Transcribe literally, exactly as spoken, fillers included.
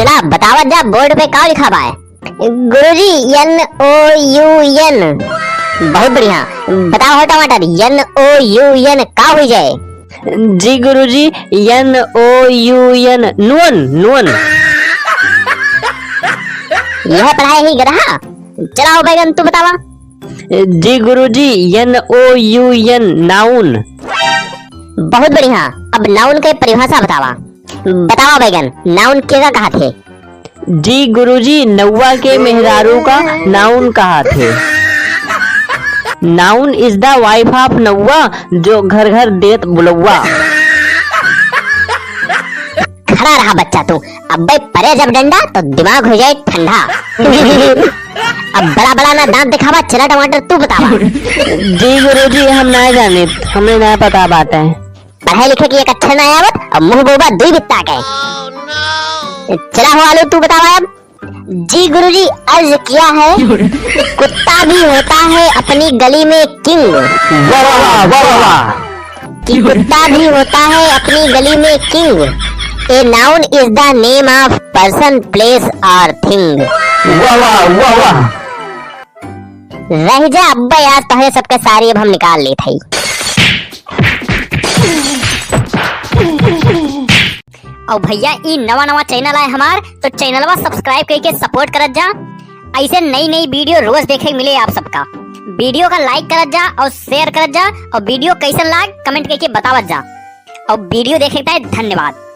चला बतावत जा, बोर्ड पे का लिखा बा? गुरुजी, N O U N। बहुत बढ़िया। बताओ हो टमाटर, N O U N का हुई जाए? जी गुरुजी, N O U N, नून, नून। यह पढ़ाई ही गधा। चला हो बैगन, तू बतावा। जी गुरुजी, N O U N, नाउन। बहुत बढ़िया। अब नाउन के परिभाषा बतावा। बतावा बैगन, नाउन केका कहत है? जी गुरुजी, नउआ के मेहरारू का नाउन कहत है। Noun is the wife of नउआ, जो घर घर देत बुलउआ। खड़ा रहा बच्चा तू, अब्बे परे जब डंडा तो दिमाग हो जाए ठंडा। अब बड़ा बड़ा ना दांत दिखावा, चला टमाटर तू बतावा। जी गुरुजी, हम ना जाने, हमें ना पता बात है। पढ़े लिखे की एक अक्षर ना आवत और मुंह बोबा दुई बित्ता के। चला हो आलू, तू बतावा अब। जी गुरुजी, अर्ज किया है, कुत्ता भी होता है अपनी गली में किंग। वाह, वाह, वाह, वाह, वाह। कि कुत्ता भी होता है अपनी गली में किंग। A noun is the name of person, place or thing। वाह, वाह, वाह, वाह। रह जा अब्बे, आज तोहरे सबके सारी अब हम निकाल लेत हई। और भैया, ई नवा नवा चैनल आए हमार, तो चैनलवा सब्सक्राइब करके सपोर्ट करत जा। ऐसे नई नई वीडियो रोज देखे के मिले आप सबका। वीडियो का लाइक करत जा और शेयर करत जा, और वीडियो कैसन लाग कमेंट करके बतावत जा। और वीडियो देखे के धन्यवाद।